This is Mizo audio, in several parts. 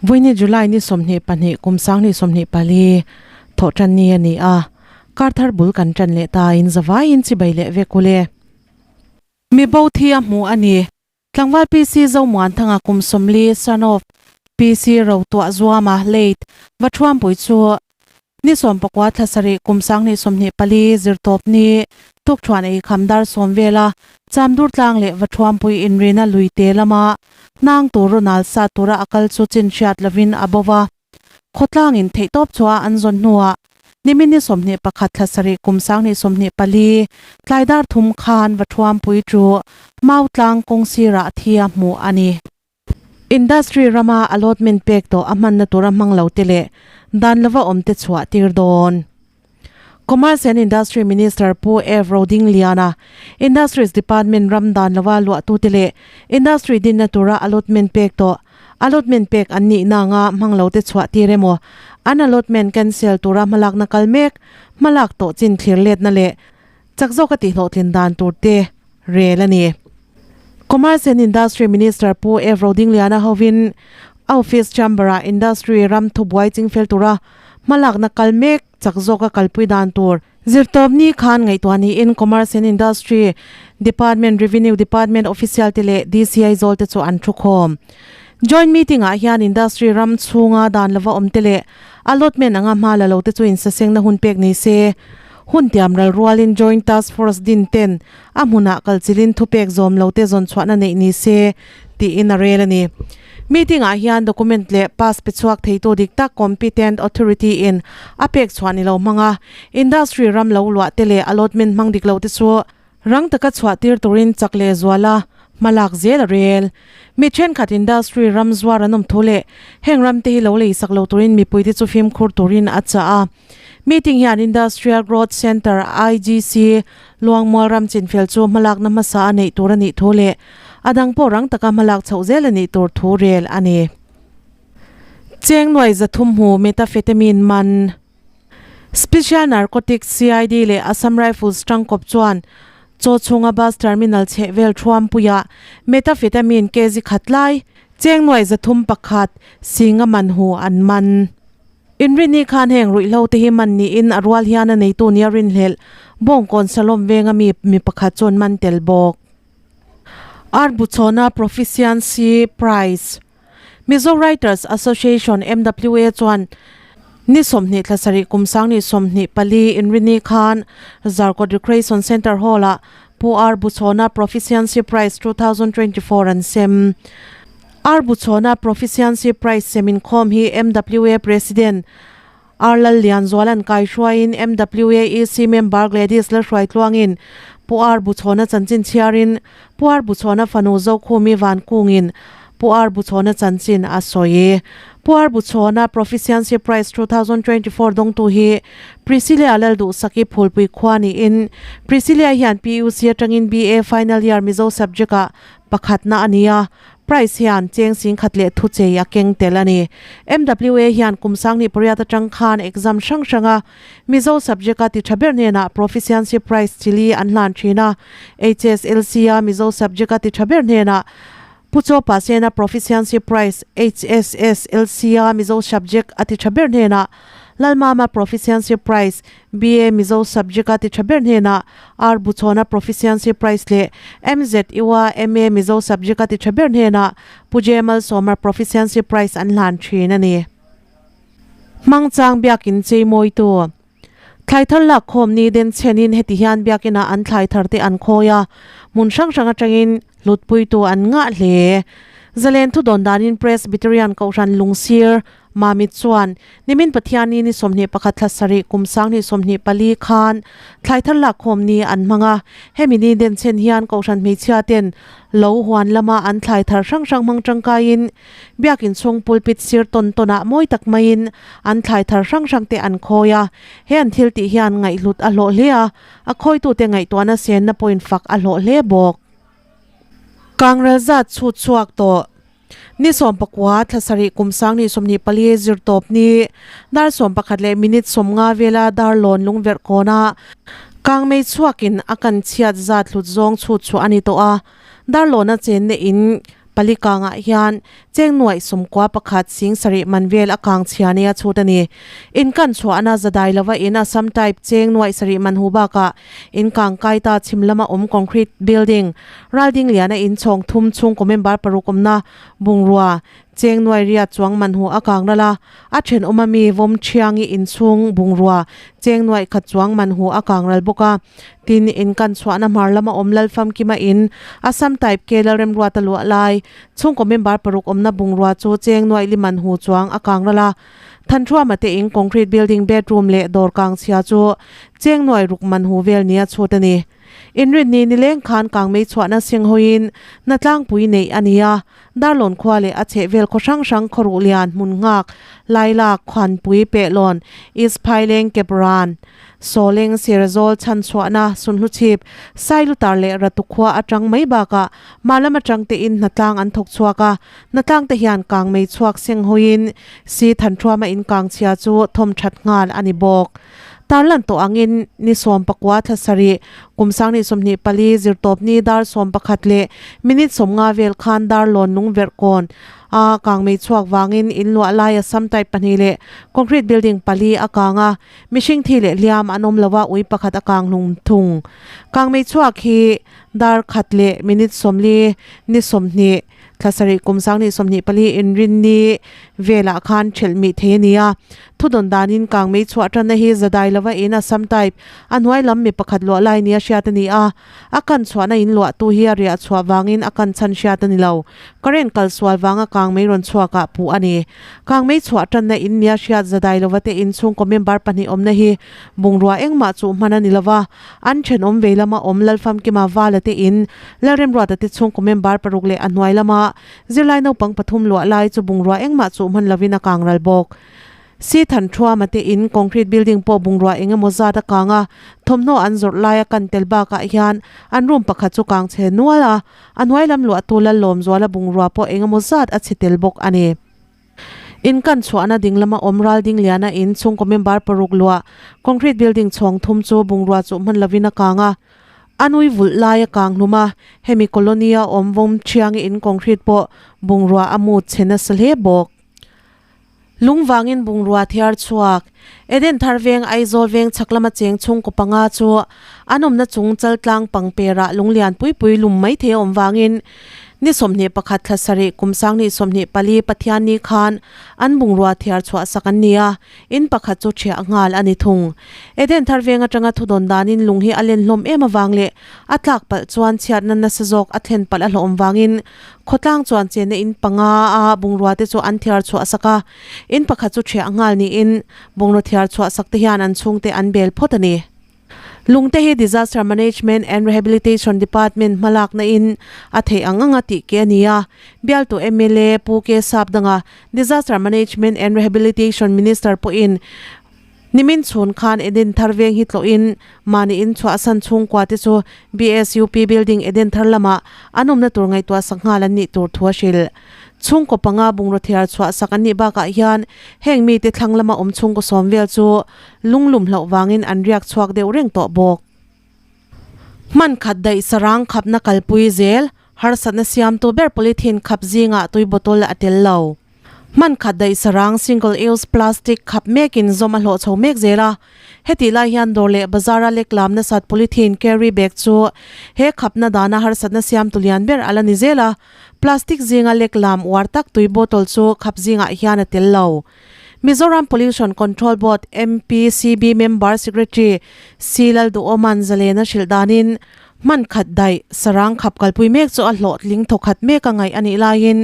Vawiini July ni 22 kum 2024 thawh tan ni a ni a, kar thar bul kan tan leh ta in zavaiin chibai leh vek ule. Mi bo thi a hmu a ni. Tlangval PC Zomuanthanga kum 40 son of PC Rotuah Zuama late va thuampui chu ni 19 thla sarih kum 2024 zirtawp ni tukthuan ei kham dar 10 vela Chamdur tlang leh va thuampui inrina lui te lama hnang tur Ronald sa tura a kal chu chin hriat lovin a bo va. Khawtlangin theihtawp chhuah an zawn hnuah nimin ni 21 thla sarih kum 2024 tlai dar 3 khan va thuampui chu Mau tlang kawng sirah thi a hmuh a ni. Industry rama allotment pek tawh a hmanna tura hmang lo te leh dan lova awm te chhuah tir dawn. Commerce and Industry Minister Pu F. Rodingliana, Industries Department ram dan lova luahtute leh industry dinna tura allotment pek tawh Allotment pek an nihna anga hmang lo te chhuah tir emaw, an allotment cancel tura hmalakna kal mek, hmalak tawh chin thlir letna leh chak zawka tihhlawhtlin dan tur te rel a ni. Commerce and Industry Minister Pu F. Rodingliana hovin a office chamber-ah industry ram thubuai chingfel tura hmalakna kal mek chak zawka kalpui dan tur Zirtawpni khan ngaihtuah niin Commerce and Industry Department, Revenue Department official te leh DCI zawl te chu an thu khawm. Joint meeting ah hian industry ram chhunga dan lova awm te leh allotment anga hma la lo te chu insasengna hun pek ni se. Hun tiam ral rualin Joint Task Force din ten a hmunah kalchilin thupek zawm lo te zawn chhuahna neih ni se tiin a rel a ni. Meeting ah hian document leh pass pe chhuak theitu dik tak competent authority in a pek chhuah ni lo hmang a, industry ram lo luah te leh allotment hmang dik lo te chu rang taka chhuah tir turin chak leh zual a hmalak zel a rel. Mi thenkhat industry ram zuar an awm thu leh heng ram te hi lo lei sak lo turin mipui te chu fimkhur turin a chah a. Meeting hian Industrial Growth Centre, IGC, Luangmual ram chinfel chu hmalakna hmasa a neih tur a nih thu leh a dang pawh rang taka hmalak chhoh zel a nih tur thu rel a ni. Cheng nuai 300 hmu methamphetamine man Special Narcotics CID leh Assam Rifles tangkawp chuan chaw chhunga bus terminal chheh vel thuampuiah methamphetamine kg khat lai cheng nuai 301 singa man hu an man. Inrini khan heng ruihhlo te hi man niin a rual hian a neitu nia rinhlelh Bawngkawn Salom venga mi mi pakhat chuan man tel bawk. Ar Buchhawna Proficiency Prize Mizo Writers Association, MWA, chuan ni 20 thla sarih kum 2024 Inrini khan Zarkawt Recreation Centre Hall-ah Pu Ar Buchhawna Proficiency Prize 2024 an sem. Ar Buchhawna Proficiency Prize sem inkhawm hi MWA President Ar Lallianzuala'n kaihruaiin MWA EC member Gladys Lalhruaitluangin Pu Ar Buchhawna chanchin chhiarin Pu Ar Buchhawna fanu Zokhumi Vankungin Pu Ar Buchhawna chanchin a sawi. Pu Ar Buchhawna Proficiency Prize 2024 dawngtu hi Priscilla Lalduhsaki Phulpui khua niin Priscilla hian PUC atangin BA Final Year Mizo subject-ah pakhatna a ni a, Prize hian cheng 10,000 leh thu chei a keng tel a ni. MWA hian kum 18 atang khan exam hrang hranga Mizo subject-a ti tha ber hnenah Proficiency Prize chili an hlan thin a. HSLC-a Mizo subject-a ti tha ber hnenah Pu Chawpa Sena Proficiency Prize, HSSLC-a Mizo subject a ti tha ber hnenah Lalmama Proficiency Prize, BA Mizo subject-a ti tha ber hnenah R Buchhawna Proficiency Prize leh MZU-a MA Mizo subject-a ti tha ber hnenah Pu J Malsawma Proficiency Prize an hlan thin a ni. Hmangchang biakin cheimawitu thlai thar lak khawm ni den chhenin heti hian biakinah an thlai thar te an khawi a, hmun hrang hrang atangin hlutpuitu an ngah hle. Zalen thu dawn danin Presbyterian Kohhran Lungsir Mamit chuan nimin Pathianni ni 21 thla sarih kum 2024 khan thlai thar lak khawm ni an hmang a, hemi ni den chhen hian Kohhran hmeichhia ten lo huan lama an thlai thar hrang hrang hmang tangkaiin biakin chhung pulpit sir tawn tawnah mawi tak maiin an thlai thar hrang hrang te an khawi a, he an thil tih hian ngaihhlut a hlawh hle a, a khawitute ngaihtuahna senna pawhin fak a hlawh hle bawk. Kangral zat chhut chhuak tawh. Ni 19 thla sarih kum 2024 zirtawp ni dar 11 leh minute 50 vela dar lawn lungverh kawna kangmei chhuakin a kan chhiat zat hlut zawng chhut chhuah a ni tawh a, dar lawna chenna in Pali kangah hian cheng nuaih sawmkua pakhat sing sarih man vel a kang chhia nia chhut a ni. In kan chhuahna zadai lova in Assam type cheng nuaih sarih man hu bakah in kang kai ta chhim lama awm concrete building ralding liana in chhawng thum chhungkaw member paruk awmna bungrua cheng nuai riat chuang man hu a kang ral a, a thenawm ami vawm thiangi inchhung bungrua cheng nuaih khat chuang man hu a kang ral bawk a. Tin, in kan chhuahna hmar lama awm Lalfamkima in Assam type ke Lalremruata luah lai chhungkaw member paruk awmna bungrua chu cheng nuaih li man hu chuang a kang ral a. Thanṭhuama te in concrete building bedroom leh dawr kang chhia chu cheng nuaih ruk man hu vel nia chhut a ni. Inrinni nileng khan kangmei chhuahna senghawiin hnatlangpui neih a ni a, Darlawn khua leh a chhehvel khaw hrang hrang khawruh lian hmun nghak, Lailak, Khuanpui, Pehlawn, East Phaileng, Kepran, Sawleng, Serzawl, Chhanchhuahna, Sunhluchhip, Sailutar leh Ratu khua atang mai bakah Malam atang tein hnatlang an thawk chhuak a, hnatlang te hian kangmei chhuak senghawiin si Thanṭhuama inkang chhia chu thawm that nghal a ni bawk. Tarlan tawh angin ni 14 thla sarih, kum 2024 zirtawpni dar 11 leh minute 50 vel khan dar lawn lung verh kawn a kangmei chhuak vangin in luah lai Assam type pahnih leh concrete building pali a kang a, mihring thi leh hliam an awm lo a, ui pakhat a kang hlum thung. Kangmei chhuak hi dar khat leh minute 40 ni 20 Thla sarih kum 2024 inrinni velah khan thelh mih thei a ni a. Thudawn danin kangmei chhuah tanna hi zadai lova in Assam type a hnuai lam mi pakhat luah lai nia hriat a ni a. A kan chhuahna in luahtu hi a riah chhuah vangin a kan chhan hriat a ni lo. Current kal sual vanga kangmei rawn chhuakah puh a ni. Kangmei chhuah tanna in nia hriat zadai lova te in chhungkaw member pahnih awmna hi bungrua engmah chuh hman a ni lova. An thenawm vei lama awm Lalfamkima Vala te in Lalremruata te chhungkaw member paruk leh a hnuai lama zirlai naupang pathum luah lai chu bungrua engmah chuh hman lovin a kang ral bawk. Si Thanṭhuama te in concrete building pawh bungrua eng emaw zat a kang a, thawmhnaw an zawrh laia kan tel bakah hian an room pakhat chu kang chhe nual a, a hnuai lam luahtu Lallawmzuala bungrua pawh eng emaw zat a chhe tel bawk a ni. In kan chhuahna ding lama awm ral ding liana in chhungkaw member paruk luah concrete building chhawng thum chu bungrua chuh hman lovin a kang a, a nui vulh lai a kang hlum a, hemi colony a awm vawm thiangi in concrete pawh bungrua a mut chhe nasa hle bawk. Lung vangin bungrua thiar chhuak Eden thar veng Aizawl veng chhak lama cheng chhungkaw panga chu an awmna chung chaltlang pangperah lunglian pui pui lum mai thei a awm vangin Ni 21 thla sarih kum 2024 Pathianni khan an bungrua thiar chhuah sak an ni a, in pakhat chu thiah nghal a ni thung. Eden thar veng atanga thudawn danin lung hi a len hlawm em avang leh a tlak palh chuan chhiatna nasa zawk a thlen palh a hlawhawm vangin khawtlang chuan chenna in panga a bungrua te chu an thiar chhuah sak a, in pakhat chu thiah nghal niin bungraw thiar chhuah sak te hian an chhungte an bel phawt a ni. Lungte hi Disaster Management and Rehabilitation Department hmalakna in a theih ang anga tih ke a ni a, bialtu mla Pu K Sapdanga, Disaster Management and Rehabilitation Minister pawhin nimin chhun khan Eden Thar veng hi tlawhin mahni in chhuahsan chhungkua te chu BSUP Building Eden Thar lamah an awmna tur ngaihtuah sak nghal an nih tur thu a hrilh. Chhungkaw panga bungraw thiar chhuah sak an nih bakah hian heng mite thlang lama awm chhungkaw sawm vel chu Lunglum hlauh vangin an riak chhuak deuh reng tawh bawk. Hman khat daih sarang khapna kalpui zel, harsatna siamtu ber polythene khap zingah tui bottle a tel lo. Hman khat daih sarang single use plastic khap mekin zawm a hlawh chho mek zel a. Hetih lai hian dawr leh bazar a lek lam nasat polythene carry bag chu he khapna dana harsatna siamtu lian ber a la ni zel a. Plastic zinga lek lam uar tak tui bottle chu khap zingah hian a tel lo. Mizoram Pollution Control Board, MPCB, Member Secretary C Lalduhawma'n zalena hrilh danin hman khat daih sarang khap kalpui mek chu a hlawhtling thawkhat mek a ngaih a nih laiin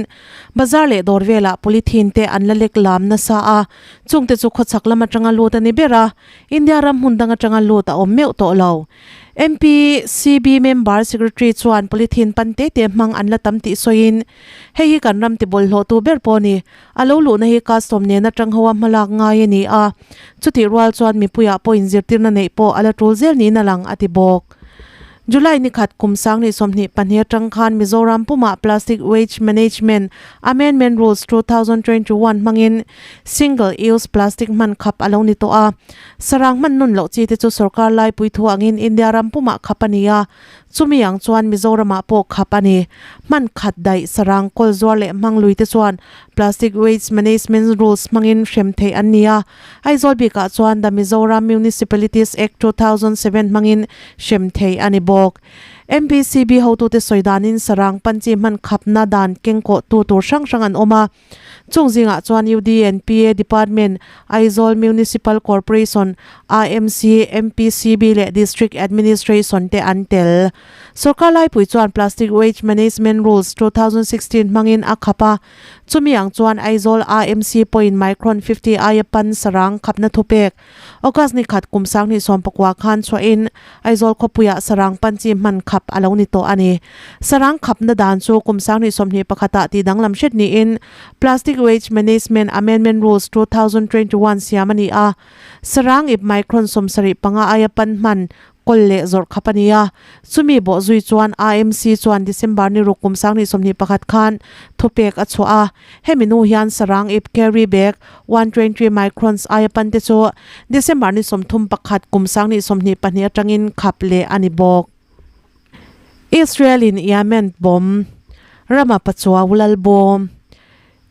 bazar leh dawr velah polythene te an la lek lam nasa a, chungte chu khawchhak lam atanga lut a ni ber a, India ram hmun dang atanga lut a awm meuh tawh lo. MPCB Member Secretary chuan polythene pan te te hmang an la tam tih sawiin hei hi kan ram tibawlhhlawhtu ber pawh a ni. A lo luhna hi custom nena tang hoa hmalak ngai a ni a, chutih rual chuan mipuiah pawh inzirtirna neih pawh a la tul zel niin a lang a ti bawk. July ni khat kum 2024 atang khan Mizoram pumah Plastic Waste Management Amendment Rules 2021 hmangin Single Use Plastic hman khap a lo ni tawh a, sarang hman nun loh chi te chu sorkar laipui thu angin India ram pumah khap a ni a. Chumi ang chuan Mizoramah pawh khap a ni. Hman khat daih sarang kawl zuar leh hmang lui te chuan Plastic Waste Management Rules hmangin hrem theih an ni a. Aizawl bikah chuan The Mizoram Municipalities Act 2007 hmangin hrem theih a ni bawk. MPCB hotute sawi danin sarang panchi hman khapna dan kengkawh tu tur hrang hrang an awm a. Chung zingah chuan UDNPA Department, Aizawl Municipal Corporation, AMC, MPCB leh District Administration te an tel. Sorkar laipui chuan Plastic Waste Management Rules 2016 hmangin a khap a, chumi ang chuan Aizawl AMC pawhin micron 50 aia pan sarang khapna thupek August ni khat kum 2019 khan chhuahin Aizawl khawpuiah sarang pan chi hman khap a lo ni tawh a ni. Sarang khapna dan chu kum 2021 ah tih danglam hret niin Plastic Waste Management Amendment Rules 2021 siam a ni a. Sarang ip micron 75 aia pan hman kawl leh zawrh khap a ni a. Chumi bawh zui chuan AMC chuan December ni ruk kum 2021 khan thupek a chhuah a. Hemi nu hian sarang ip carry bag 120 microns aia pan te chu December ni 31 kum 2022 atangin khap leh a ni bawk. Israel in Yemen bomb rama pachuau lal bawm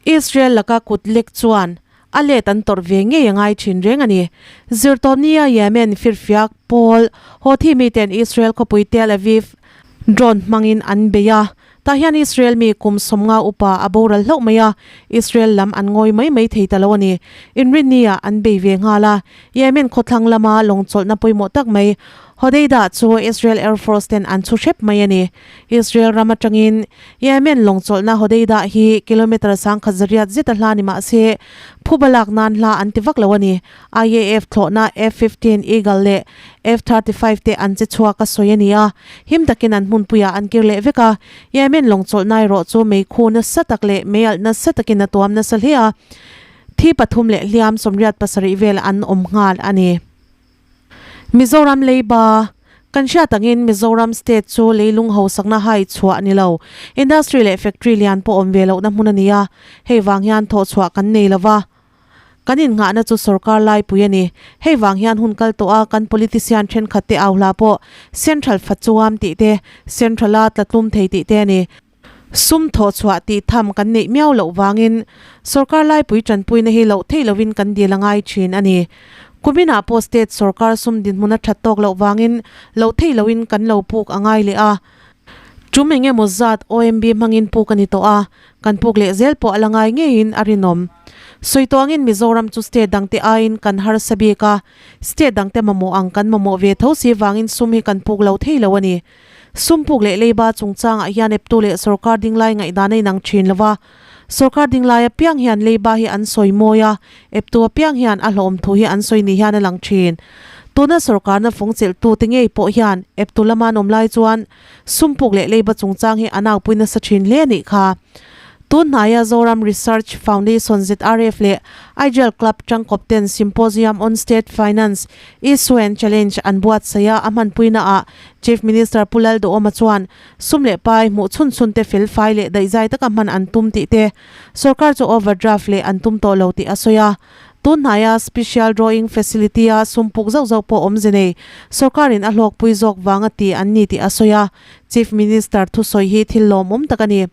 Israel laka kut lek chuan a let an tawrh ve ngei a ngai thin reng a ni. Zirtawpnia Yemen firfiak pawl Houthi miten Israel khawpui Tel Aviv drone hmangin an bei a, tah hian Israel mi kum 50 upa a boral hlauh mai a, Israel lam an ngawi mai mai thei ta lo a ni. Inrinnia an bei ve nghal a, Yemen khawthlang lama lawngchawlhna pawimawh tak mai Hodeidah chu Israel Air Force ten an chhu hrep mai a ni. Israel ram atangin Yemen lawngchawlhna Hodeidah hi kilometre 1000 zet a hla ni mah se, phuba lak nan hla an ti vak lo a ni. IAF thlawhna F-15 Eagle leh F-35 te an che chhuak a sawi a ni a, him takin an hmunpuiah an kir leh vek a. Yemen lawngchawlhna erawh chu meikhu nasa tak leh meialh nasa takin a tuam nasa hle a, thi pathum leh hliam 87 vel an awm nghal a ni. Mizoram leiba, Kan hriat angin Mizoram state chu leilung hausakna hai chhuah a ni lo. Industry leh factory lian pawh awm ve lohna hmun a ni a, hei vang hian thawhchhuah kan nei lo va. Kan innghahna chu sorkar laipui a ni. Hei vang hian hun kal tawh a kan politician thenkhat te au hla pawh Central fa chuam tih te, Central a tlatlum thei tih te a ni. Sum thawhchhuah tih tham kan neih miau loh vangin sorkar laipui tanpuina hi loh theih lovin kan dil a ngai thin a ni. Kuminah pawh state sorkar sum dinhmun a that tawk loh vangin loh theih lohin kan lo puk a ngai leh a. Tum eng emaw zat OMB hmangin puk a ni tawh a, kan puk leh zel pawh a la ngai ngeiin a rinawm. Sawi tawh angin Mizoram chu state dangte aiin kan harsa bik a, state dangte mamawh ang kan mamawh ve tho si vangin sum hi kan puk lo thei lo a ni. Sum puk leh leiba chungchangah hian eptu leh sorkar dinglai ngaihdan a inang thin lo va, sorkar dinglai apiang hian leiba hi an sawi mawi a, eptu apiang hian a hlawm thu hi an sawi ni hian a lang thin. Tuna sorkarna fung chelhtute ngei pawh hian eptu lama an awm lai chuan sum puk leh leiba chungchang hi an aupui nasa thin hle a nih kha. Tun hnaia Zoram Research Foundation, ZRF, leh Ideal Club tangkawp ten Symposium on State Finance, Issue and Challenge an buatsaih a, a hmanpuina ah Chief Minister Pu Lalduhawma chuan sum leh pai hmuh chhun chhun te fel fai leh daihzai taka hman an tum tih te, sorkar chu overdraft leh an tum tawh lo tih a sawi a. Tun hnaia Special Drawing Facility-a sum puk zauh zauh pawh awmze nei sorkarin a hlawkpui zawk vanga ti an ni tih a sawi a. Chief Minister thusawi hi thil lawmawm tak a ni.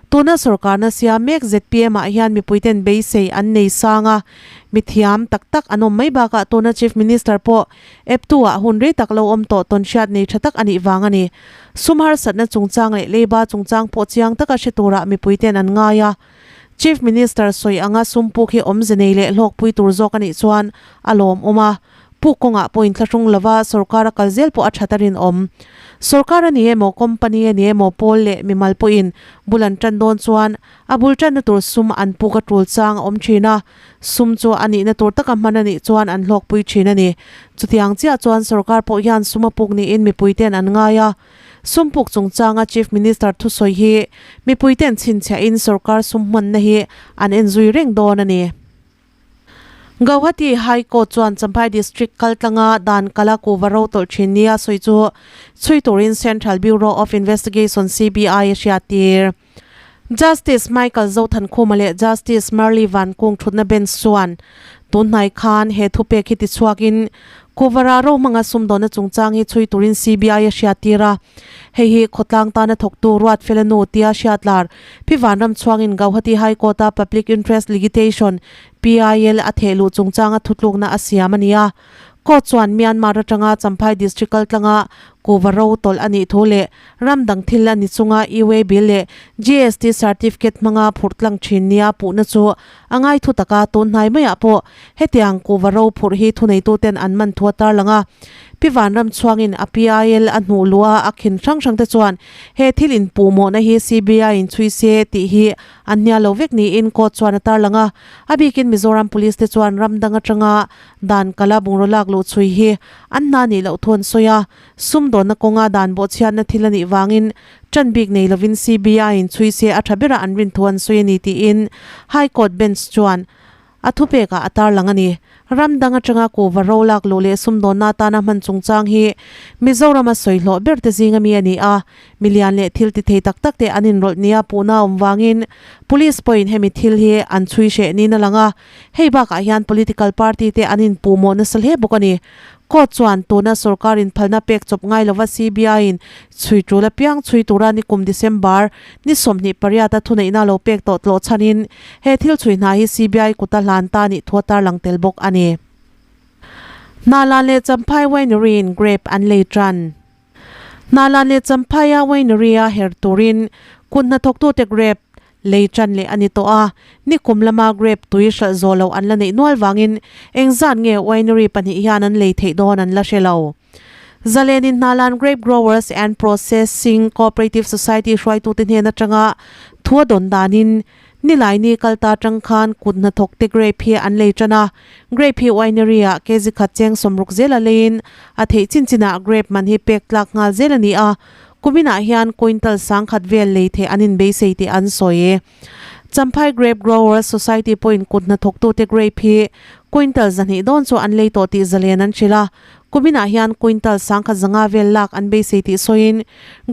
Tuna sorkarna siam mek zpm ah hian mipuiten beisei an nei sang a, mithiam tak tak an awm mai bakah tuna Chief Minister pawh eptu ah hun rei tak lo awm tawh tawn hriat nei tha tak a nih vang a ni. Sum harsatna chungchang leh leiba chungchang pawh chiang taka hre turah mipuiten an ngai a. Chief Minister sawi anga sum puk hi awmze nei leh hlawkpui tur zawk a nih chuan a lawmawm a. Puk kawngah pawh inthlahrung lova sorkar a kal zel pawh a that a rinawm. Sorkar a ni emaw, company a ni emaw, pawl leh mimal pawhin bul an tan dawn chuan a bul tanna tur sum an puk a tul chang a awm thin a, sum chu a nihna tur taka hman a nih chuan an hlawkpui thin a ni. Chutiang chiah chuan sorkar pawh hian sum a puk niin mipuite'n an ngai a. Sum puk chungchanga Chief Minister thusawi hi mipuite'n chhinchhiahin sorkar sum hmanna hi an enzui reng dawn a ni. Gauhati High Court chuan Champhai District kaltlanga dan kala kuhva ro tawlh thin nia sawi chu chhui turin Central Bureau of Investigation, CBI, a hriattir. Justice Michael Zothankhuma leh Justice Merly Van Kung thutna bench chuan Tunhnai khan he thupek hi tichhuakin Kuvara ro hmanga sumdawnna chungchang hi chhui turin CBI a hriattir a. Hei hi khawtlang tana thawktu Ruatfela nu tia hriatlar Pi Vanram chhuangin Gauhati High Court-a Public Interest Ligitation, PIL, a thehluh chungchanga thutlukna a siam a ni a. Court chuan Myanmar atanga Champhai District kaltlanga kuva ro tawlh a nih thu leh ram dang thil a ni chunga e-way bill leh GST certificate hmanga phurh tlang thin nia puhna chu a ngai thu taka tun hnai maiah pawh hetiang kuva ro phurh hi thuneituten an man thu a tarlang a. Pi Vanram chhuangin a PIL a hnuh luh a a khin hrang hrang te chuan he thil inpuhmawhna hi CBI in chhui se tih hi an hnial lo vek niin court chuan a tarlang a. A bikin Mizoram Police te chuan ram dang atanga Dan kala bungraw lak luh chhui hi an hna nih loh thu an sawi a, sumdawnna kawnga dan bawhchhiatna thil a nih vangin ṭan bik nei lovin CBI in chhui se a ṭha bera an rin thu an sawi a ni tiin High Court Bench chuan a thupekah a tarlang a ni. Ram dang aṭanga kuhva ro lak luh leh sumdawnna atana hman chungchang hi Mizorama sawi hlawh ber te zinga mi a ni a, Milian leh thil ti thei tak tak te an inrawlh nia puhna a awm vangin Police pawhin hemi thil hi an chhui hreh niin a lang a, hei bakah hian political party te an inpuhmawh nasa hle bawk a ni. Court chuan tuna sorkar inphalna pek chawp ngai lova CBI in chhui tul apiang chhui tura nikum December ni 28 a thuneihna lo pek tawh tlawh chhanin he thil chhui hna hi CBI kuta hlan ta nih thu a tarlang tel bawk a ni. Hnalan leh Champhai Winery in grape an lei tan. Hnalan leh Champhaia Winery-a her turin kut hnathawktute grape lei tan leh a ni tawh a, nikum lama grape tui hralh zawh loh an la neih nual vangin engzat nge winery pahnih hian an lei theih dawn an la hre lo. Zalenin Hnalan Grape Growers and Processing Cooperative Society hruaitute hnen atanga thu a dawn danin Nilaini kal ta tang khan kut hnathawk te grape hi an lei tan a, grape hi winery ah kg khat cheng sawmruk zel a leiin a theih chin chinah grape man hi pek tlak nghal zel a ni a, kuminah hian quintal sangkhat vel lei theih an inbeisei tih an sawi. Champhai Grape Growers Society pawhin kut hnathawktute grape hi quintal 200 dawn chu an lei tawh tih zalen an hrilh a, Kuminah hian quintal sangkhat zanga vel lak an beisei tih sawiin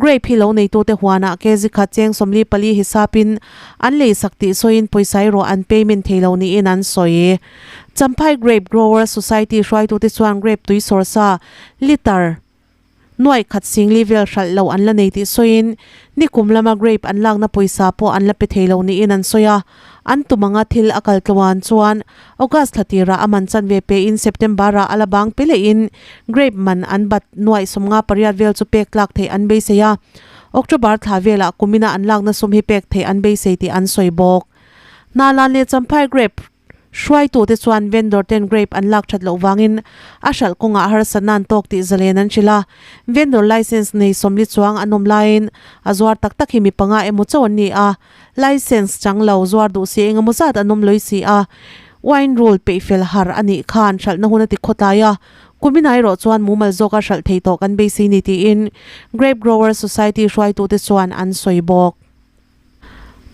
grape hi lo neitute huanah kg khat cheng 44 hisapin an lei sak tih sawiin pawisa erawh an payment thei lo niin an sawi. Champhai Grape Growers Society hruaitute chuan grape tui sawrsa litre nuaih khat singli vel hralh lo an la nei tih sawiin nikum lama grape an lakna pawisa pawh an la pe thei lo niin an sawi a. An tum anga thil a kal tluan chuan August thla tirah a man chanve pein September-ah a la bang pe lehin grape man an bat nuaih 58 vel chu pek tlak theih an beisei a, October thla velah kumina an lakna sum hi pek theih an beisei tih an sawi bawk. Hnalan leh Champhai grape hruaitute chuan vendor ten grape an lak that loh vangin a hralh kawngah harsatna an tawk tih zalen an hrilh a, vendor license nei 40 chuang an awm laiin a zuar tak tak hi mi panga emaw chauh an ni a, License chang lo zuar duh si engemaw zat an awm lawih si a, wine rule peih fel har a nih khan hralhna hun a ti khawtlai a, kuminah erawh chuan mumal zawka hralh thei tawh kan beisei ni tiin Grape Growers Society hruaitute chuan an sawi bawk.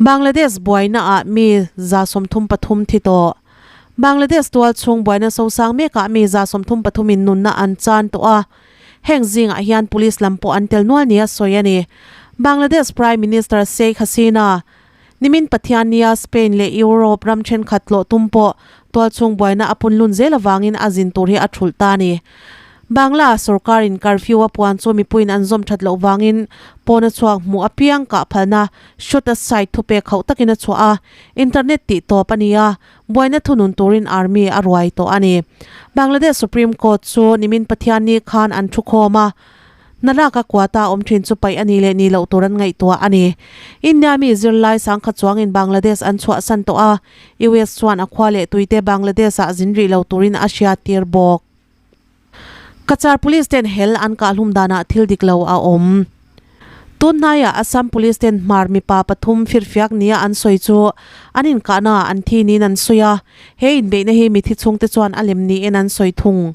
Bangladesh buainaah mi 33 thi tawh. Bangladesh tual chhung buaina sosang mekah mi 33 in nunna an chan tawh a, Heng zingah hian police lam pawh an tel nual nia sawi a ni. Bangladesh Prime Minister Sheikh Hasina, nimin Pathiannia Spain leh Europe ram thenkhat tlawh tum pawh tualchhung buaina a punlun zel avangin a zin tur hi a thulh ta a ni. Bangla sorkarin curfew a puan chu mipuiin an zawm that loh vangin pawna chhuak hmuh apiang kah phalna shoot aside thupek hauh takin a chhuah a, internet tih tawp a ni a, Buaina thunun turin army a ruai tawh a ni. Bangladesh Supreme Court chu nimin Pathianni khan an thu khawm a, hna laka quota awm thin chu paih a ni leh ni loh tur an ngaihtuah a ni. India mi zirlai sangkhat chuangin Bangladesh an chhuahsan tawh a, US chuan a khua leh tuite Bangladesh-ah zin rih lo turin a hriattir bawk. Cachar Police ten hel an kahhlum danah thil dik lo a awm. Tun hnaiah Assam Police ten hmar mipa pathum firfiak nia an sawi chu an inkahnaah an thi niin an sawi a, he inbeihna hi mithi chhungte chuan a lem niin an sawi thung.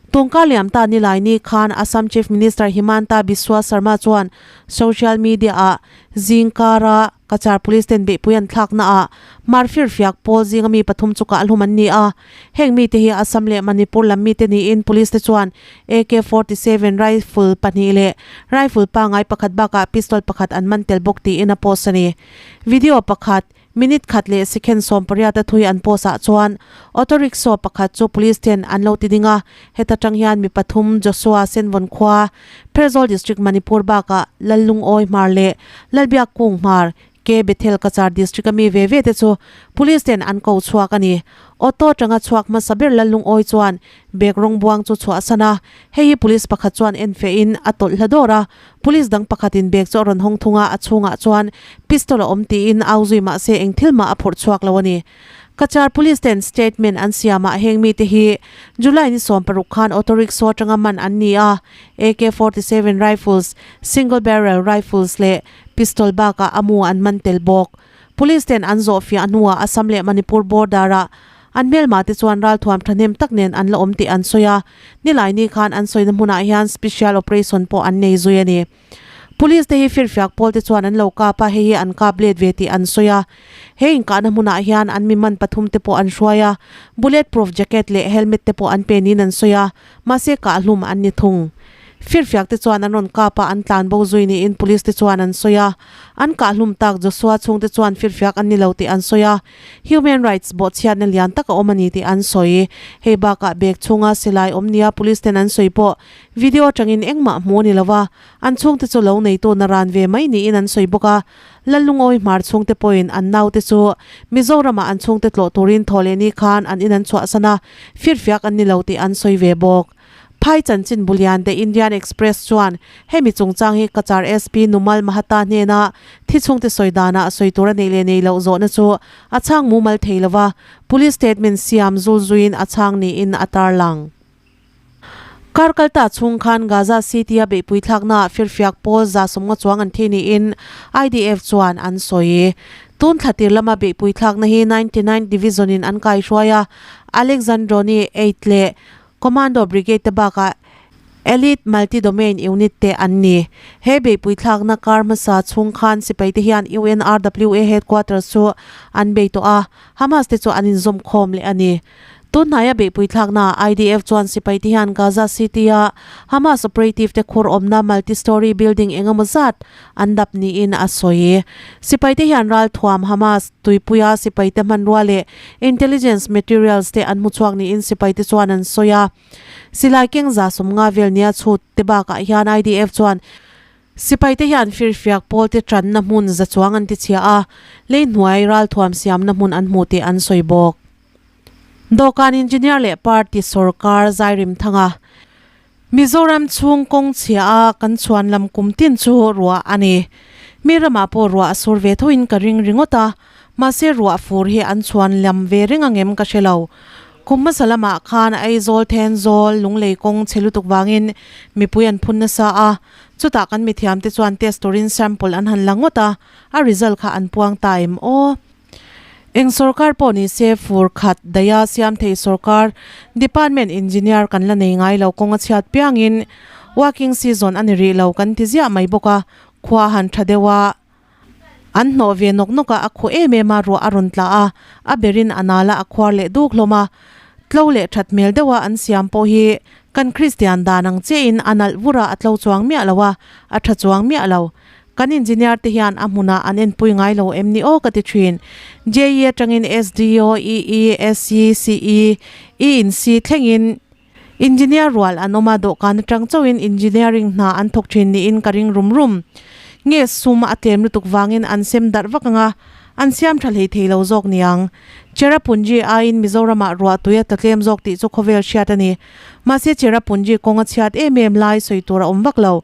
Tungkar liam ta Nilaini khan Assam Chief Minister Himanta Biswa Sarma chuan social media-ah zingkara Cachar Police ten beihpui an thlaknaah hmar firfiak pawl zinga mi pathum chu kahhlum an ni a. Heng mite hi Assam leh Manipur lam mite niin Police te chuan AK-47 rifle pahnih leh rifle pangai pakhat bakah pistol pakhat an man tel bawk tiin a post a ni. Video pakhat. Minute khat leh second 18 a thui an post ah chuan auto rickshaw pakhat chu police ten an lo ti ding a, heta tang hian mi pathum Joshua Senvawn khua, Pherzawl District Manipur bakah Lallungawi Hmar leh Lalbiak Kung Hmar, K Bethel Cachar District a mi ve ve te chu police ten an ko chhuak a ni. Auto atanga chhuak hmasa ber Lallungawi chuan bag rawng buang chu chhuahsan a, hei hi police pakhat chuan en feh in a tawlh hla dawr a, Police dang pakhatin bag chu a rawn hawng thung a, a chhungah chuan pistol a awm tiin au zui mah se eng thil mah a phurh chhuak lo a ni. Cachar Police ten statement an siamah heng mite hi July ni 16 khan auto rickshaw atanga man an ni a, AK 47 rifles, single barrel rifles leh pistol bakah a mu an man tel bawk. Police ten an zawh fiah hnuah Assam leh Manipur border ah an hmelma te chuan ralthuam thahnem tak nen an la awm tih an sawi a, Nilaini khan an sawina hmunah hian special operation pawh an nei zui a ni. Police te hi firfiak pawl te chuan an lo kap a, hei hi an kap let ve tih an sawi a. He inkahna hmunah hian an mi man pathum te pawh an hruai a, bullet proof jacket leh helmet te pawh an pe niin an sawi a, mahse kahhlum an ni thung. Firfiak te chuan an rawn kap a, an tlan bo zui niin police te chuan an sawi a. An kahhlum tak Joshua chhungte chuan firfiak an ni lo tih an sawi a, human rights bawhchhiatna lian tak a awm a ni tih an sawi. Hei bakah bag chhunga silai awm nia police ten an sawi pawh video atangin engmah hmu a ni lo a, an chhungte chu lo neitu na ran ve mai niin an sawi bawk a. Lallungawi hmar chhungte pawhin an naute chu Mizoramah an chhungte tlawh turin thaw leh ni khan an in an chhuahsan a, firfiak an ni lo tih an sawi ve bawk. Phai chanchin bulian The Indian Express chuan hemi chungchang hi Cachar SP Numal Mahata hnena thi chhungte sawi danah sawi tur a neih leh nei loh zawhna chu a chhang mumal thei lo va, police statement siam zul zuiin a chhang niin a tarlang. Kar kalta chhung khan Gaza City-a beihpui thlaknaah firfiak pawl 150 chuang an thi niin IDF chuan an sawi. Tun thla tir lama beihpui thlakna hi 99 Division-in an kaihruai a, Alexandroni 8 leh Commando Brigade te bakah Elite Multi-Domain Unit te an ni. He beihpui thlakna kar hmasa chhung khan sipai te hian UNRWA headquarters chu an bei tawh a, Hamas te chu an inzawm khawm leh a ni. Tun hnaia beihpui thlaknaah IDF chuan sipai te hian Gaza City-a Hamas operative te khur awmna multi-storey building eng emaw zat an dap niin a sawi. Sipai te hian ralthuam Hamas tuipuia sipai te hmanrua leh intelligence materials te an hmu chhuak niin sipai te chuan an sawi a. Silai keng 150 vel nia chhut te bakah hian IDF chuan sipai te hian firfiak pawl te tanna hmun za chuang an ti chhia a, lei hnuai ralthuam siamna hmun an hmuh tih an sawi bawk. Dawhkan engineer leh party sorkar Zairimthanga Mizoram chhung kawng chhia a kan chhuan lam kum tin chu ruah a ni. Mi ramah pawh ruah a sur ve thoin ka ring ringawt a, mahse ruah fur hi an chhuan lam ve reng angem ka hre lo. Kum hmasa lamah khan Aizawl, Thenzawl, Lunglei kawng chhe lutuk vangin mipui an phun nasa a, chutah kan mithiamte chuan test turin sample an han la ngawt a, a result kha an puang ta em aw. Eng sorkar pawh ni se fur khat daia siam thei sorkar department engineer kan la nei ngai lo kawng a chhiat piangin working season a ni rih lo kan ti ziah mai bawk a, khua a han tha deuh a, an hnawh ve nawk nawk a, a khuh em em a, ruah a rawn tla a, a berin a nal a, a khuar leh duk hlawm a, tlo leh that hmel deuha an siam pawh hi kan Kristian dan ang chiahin a nalh vur a, a tlo chuang miah lo a, a tha chuang miah lo. Kan engineer te hian a hmunah an enpui ngai lo em ni aw ka ti thin. JE atangin SDO, EE, SC, CE, E in C thlengin engineer rual an awm a, dawhkan atang chauhin engineering hna an thawk thin niin ka ring rum rum. Nge sum a tlem lutuk vangin an sem darh vak anga an siam tha hlei thei lo zawk niang. Cherrapunji aiin Mizoramah ruah tui a tla tlem zawk tih chu khawvel hriat a ni. Mahse Cherrapunji kawng a chhiat em em lai sawi tur a awm vak lo.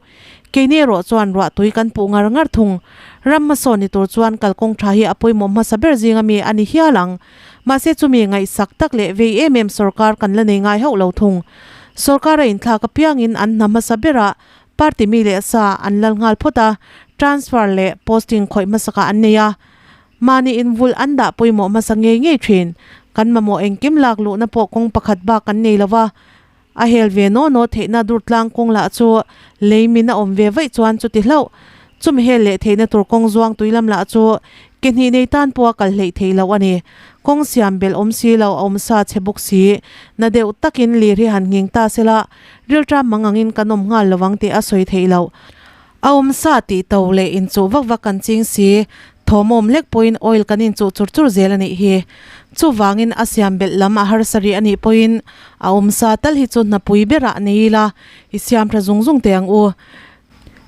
Keini erawh chuan ruah tui kan puh ngar ngar thung. Ram hmasawn ni tur chuan kalkawng tha hi a pawimawh hmasa ber zinga mi a ni hial ang. Mahse chumi ngaihsak tak leh vei em em sorkar kan la nei ngai hauh lo thung. Sorkar a inthlak apiangin an hna hmasa berah party mi leh sa an lal nghal phawt a, transfer leh posting khawih hmasakah an nei a. Mahni invulh an dah pawimawh hmasa ngei ngei thin. Kan mamawh engkim lak luhna pawh kawng pakhat bak kan nei lo va. A hel ve naw naw theihna durtlang kawng lah chu lei min a awm ve vaih chuan chuti hlauh. Chumi hel leh theihna tur kawng zuang tui lam lah chu ke hnih nei tan pawha kal hleih theih loh a ni. Kawng siam belh awm si lo a awm sa chhe bawk si. Na deuh takin lir hi han nghing ta sela rilṭam mang angin kan awm nghal lovang tih a sawi theih loh. A awm sa tih to leh inchuh vak vak kan ching si. Thawmawm hlek pawhin oil kan inchuh chur chur zel a nih hi. Chuvangin a siam belh lam a harsa rih a nih pawhin a awmsa tal hi chu hnapui berah nei ila i siam tha zung zung teh ang u.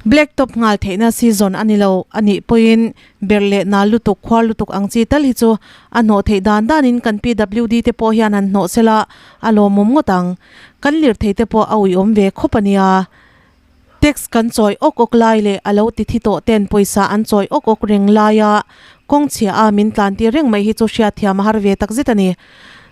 Black top nghal theihna season a ni lo a nih pawhin ber leh nal lutuk khuar lutuk ang chi tal hi chu a hnawh theih dan danin kan PWD te pawh hian han hnawh sela a lawmawm ngawt ang. Kan lirthei te pawh a uiawm ve khawp a nia. Tax kan chawi awk awk lai leh a lo ti thi tawh ten pawisa an chawi awk awk reng laia kawng chhia a min tlan tir reng mai hi chu hriatthiam a har ve tak zet a ni.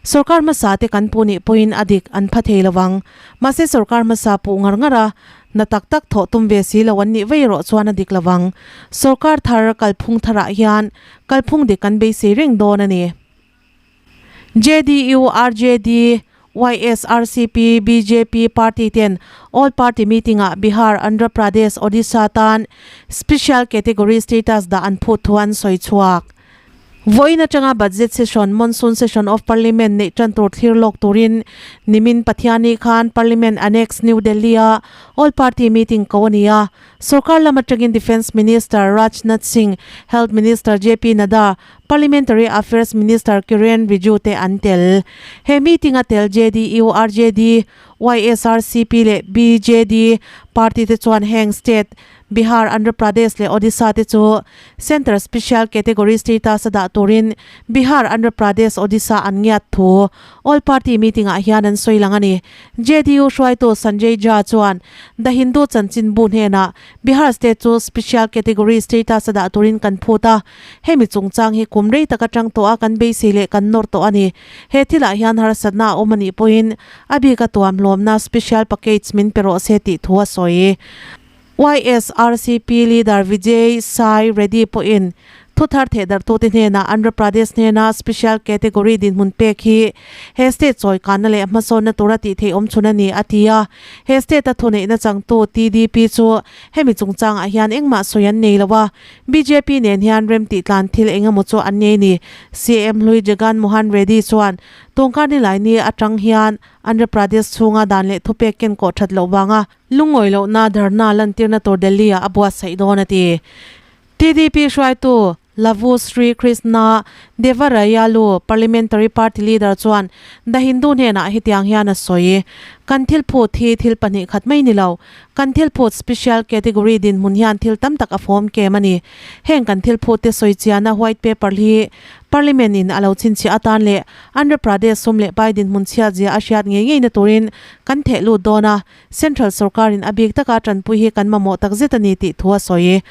Sorkar hmasa te kan pu nih pawhin a dik an pha thei lo vang. Mahse sorkar hmasa puh ngar ngar a, hna tak tak thawh tum ve si lo an nih vei erawh chuan a dik lo vang. Sorkar thar kalphung tharah hian kalphung dik kan beisei reng dawn a ni. JDU, RJD, YSRCP, bjp party ten All Party Meeting ah Bihar, Andhra Pradesh, Odisha tan Special Category Status dah an phut thu an sawi chhuak. Vawiin atanga Budget Session, Monsoon Session of Parliament neih tan tur thlir lawk turin nimin Pathiani khan Parliament Annex, New Delhi a All Party Meeting ko a ni a. Sorkar lam atangin Defence Minister Rajnath Singh, Health Minister JP Nadda, Parliamentary Affairs Minister Kiren Rijju te an tel. He meeting a tel JDU, RJD, YSRCP leh BJD party te chuan heng state Bihar, Andhra Pradesh leh Odisha te chu Centre Special Category Status a dah turin Bihar, Andhra Pradesh, Odisha an ngiat thu All Party meeting ah hian an sawi lang a ni. JDU hruaitu Sanjay Jha chuan The Hindu chanchinbu hnenah Bihar state chu Special Category Status a dah turin kan phut a, Hemi chungchang hi kum rei tak atang tawh a kan beisei leh kan nawr tawh a ni. He thilah hian harsatna a awm a nih pawhin a bik a tuam hlawmna special package min pe rawh se tih thu a sawi. YSRCP leader Vijay Sai Reddy pawhin thuthar thehdarhtute hnenah Andhra Pradesh hnena special category dinhmun pek hi he state chawikanna leh hmasawnna tura tih theih awm chhun a ni a ti a. He state-a thuneihna changtu TDP chu hemi chungchangah hian engmah sawi an nei lo a. Bjp nen hian remtih tlan thil eng emaw chu an nei ni. CM hlui Jagan Mohan Reddy chuan tawngka nilai ni atang hian Andhra Pradesh chhunga dan leh thupek ken kawh that loh vanga lungawi lohna dharna lantirna tur Delhi-ah a buatsaih dawn a ti. TDP hruaitu Lavu Sri Krishna Devarayalu, Parliamentary Party Leader chuan The Hindu hnenah hetiang hian a sawi, Kan thil phut hi thil pahnih khat mai ni lo. Kan thil phut Special Category dinhmun hian thil tam tak a fawm kem a ni. Heng kan thil phut te sawi chiana White Paper hi Parliament in a lo chhinchhiah atan leh Andhra Pradesh sum leh pai dinhmun chhiat zia a hriat ngei ngeina turin kan theh lut dawn a. Central sorkarin a bik taka tanpui hi kan mamawh tak zet a ni tih thu a sawi.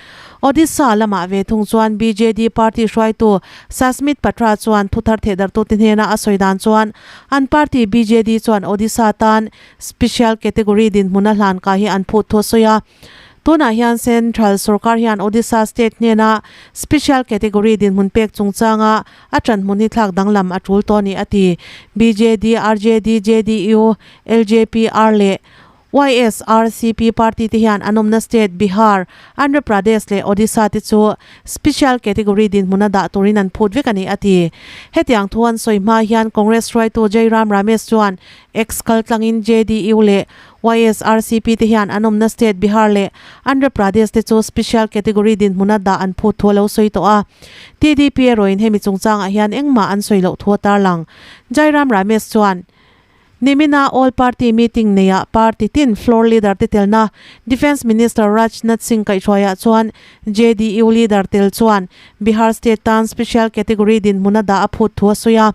Odisha lamah ve thung chuan BJD party hruaitu Sasmit Patra chuan thuthar thehdarhtute hnena a sawi dan chuan an party BJD chuan Odisha tan special category dinhmun a hlan kai hi an phut thu a sawi a. Tunah hian Central sorkar hian Odisha state hnena special category dinhmun pek chungchanga a tanhmun hi thlak danglam a tul tawh a ni a ti. BJD, RJD, JDU, LJPR leh YSRCP party te hian an awmna state Bihar, Andhra Pradesh leh Odisha te chu special category dinhmuna dah turin an phut vek a ni a ti. Hetiang thu an sawi hma hian Congress hruaitu Jairam Ramesh chuan X kaltlangin JDU leh YSRCP te hian an awmna state Bihar leh Andhra Pradesh te chu special category dinhmuna dah an phut thu a lo sawi tawh a. TDP erawhin hemi chungchangah hian engmah an sawi loh thu a tarlang. Jairam Ramesh chuan Nimina All Party Meeting neiah party tin floor leader te telna Defence Minister Rajnath Singh kaihhruaiah chuan JDU leader tel chuan Bihar state tan special category dinhmun a dah a phut thu a sawi a.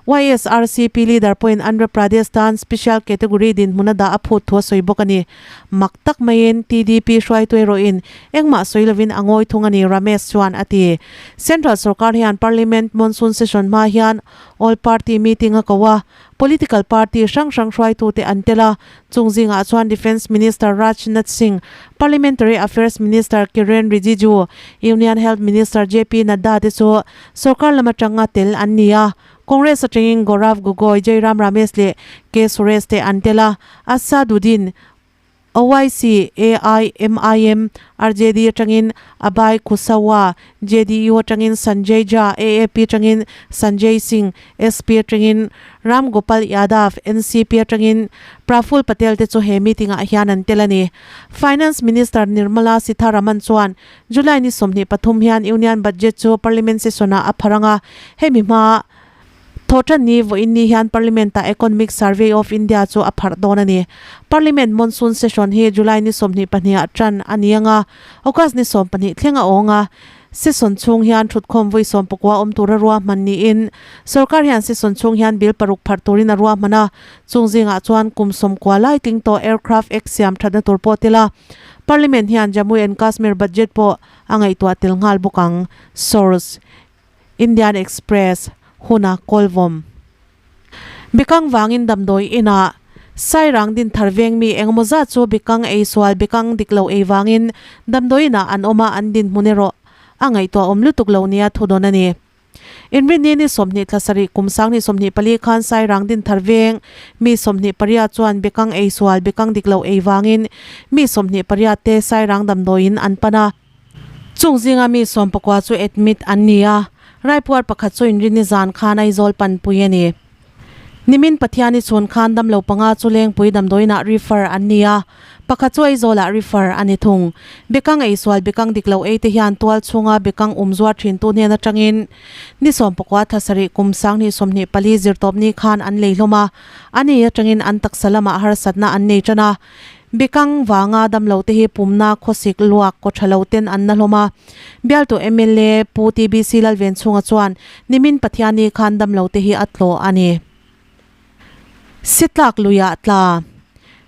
YSRCP leader pawhin Andhra Pradesh tan special category dinhmun a dah a phut thu a sawi bawk a ni. Mak tak maiin TDP hruaitu erawhin engmah sawi lovin a ngawi thung a ni, Ramesh chuan a ti. Central sorkar hian Parliament monsoon session hma hian All Party Meeting a ko a, political party hrang hrang hruaitute an tel a, chung zingah chuan Defence Minister Rajnath Singh, Parliamentary Affairs Minister Kiren Rijiju, Union Health Minister JP Nadda te chu sorkar lam atanga tel an ni a. Congress atangin Gaurav Gogoi, Jairam Ramesh leh K Suresh te an tel a, Asaduddin. Owaisi, AIMIM, RJD atangin Abhay Kushwaha, JDU atangin Sanjay Jha, AAP atangin Sanjay Singh, SP atangin Ram Gopal Yadav, NCP atangin Praful Patel te chu he meeting ah hian an tel a ni. Finance Minister Nirmala Sitharaman chuan July ni 23 hian Union Budget chu Parliament session ah a pharang a, hemi hma Thawhṭan ni vawiin ni hian Parliament-ah Economic Survey of India chu a pharh dawn a ni. Parliament Monsoon Session hi July ni 22 ah ṭan a ni ang a, August ni 12 thleng a awng a. Session chhung hian ṭhutkhawm vawi 19 awm tura ruahman niin, sorkar hian session chhung hian bill paruk pharh turin a ruahman a, chung zingah chuan kum 90 lai tling tawh Aircraft Act siam ṭhatna tur pawh tel a. Parliament hian Jammu and Kashmir budget pawh a ngaihtuah tel nghal bawk ang. Source. Indian Express huna kawlvawm. Bikang vangin damdawi inah Sairang Dinthar veng mi engemaw zat chu bikang ei sual bikang dik lo ei vangin damdawi inah an awm a, an dinhmun erawh a ngaihtuah awm lutuk lo nia thu dawn a ni. Inrinni ni 20 thla sarih kum 2024 khan Sairang Dinthar veng mi 28 chuan bikang ei sual bikang dik lo ei vangin mi 28 te Sairang damdawiin an pan a. Chung zinga mi 19 chu admit an ni a, Raipuar pakhat chu inrinni zan khan Aizawl panpui a ni. Nimin Pathiani chhun khan damlo panga chu Lengpui damdawiinah refer an ni a, pakhat chu Aizawlah refer a ni thung. Bekang eisual bekang dik lo ei te hian tual chhunga bekang um zuar thintu hnen atangin ni 19 thla sarih kum 2024 zirtawpni khan an lei hlawm a, a ni atangin an taksa lamah harsatna an nei tan a. Bekang vanga damlo te hi pumna khawsik luak kaw tha lo ten an na hlawm a. Bialtu mla Pu TBC Lalvenchhunga chuan nimin Pathiani khan damlo te hi a tlawh a ni. Sitlak luiah tla.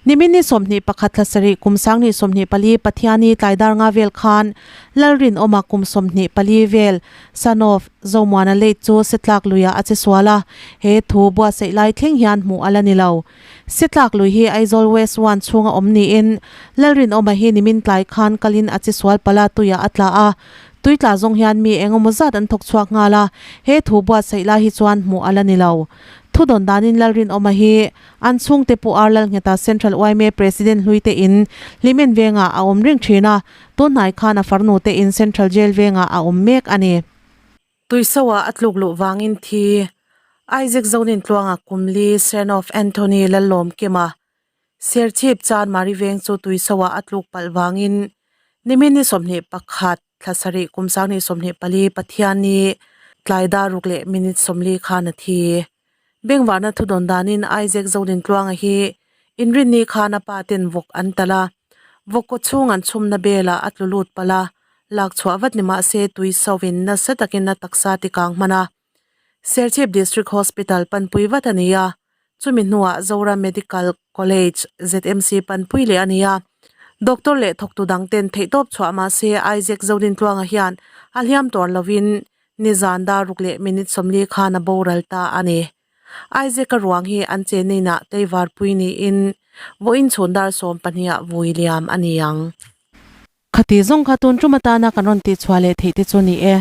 Nimin ni 21 thla sarih kum 2024 Pathiani tlaidar nga vel khan Lalrinawma kum 24 vel Son of Zomuana late chu Sitlak luiah a che sual a, he thu buatsaih lai thleng hian hmuh a la ni lo. Sitlak lui hi Aizawl West One chhunga awm niin Lalrinawma hi nimin tlai khan kalin a chisual pala tuiah a tla a, tui tla zawng hian mi eng emaw zat an thawk chhuak nghal a, he thu buatsaih lai hi chuan hmuh a la ni lo. Thudawn danin Lalrinawma hi an chhungte Pu R Lalngheta Central yma President hlui te in Hlimen vengah a awm reng thin a, tunhnai khan a farnu te in Central Jail vengah a awm mek a ni. Tuisoa a tluk luh vangin thi Isaac Zonin tluanga Kumli Son of Anthony Lallawm Kima Serchhip Chan Mari veng chu Tuisoa a tluk palh vangin nimin ni 21 thla sarih kum 2024 Pathianni tlai dar ruk leh minute 40 khan a thi. Bengvarna thudawn danin Isaac Zonin tluanga hi inrinni khan a pa ten vawk an talh a, vawk kaw chhung an chhumna belah a tlu lut palh a, lak chhuah vat ni mah se tui sovin nasa takin a taksa tikang hman a. Serchhip District Hospital panpui vat a ni a, chumi hnuah Zoram Medical College, ZMC, panpui leh a ni a. Doctor leh thawktu dang ten theihtawp chhuah mah se Isaac Zodintluanga hian a hliam tuar lovin Nizan dar ruk leh minute 40 khan a boral ta a ni. Isaac-a ruang hi an cheneinah tleivarpui niin vawiin chhun dar 12 ah vui liam a ni ang. Khati zawng kha tun tum atana kan rawn tihchhuah leh theih te chu ni e.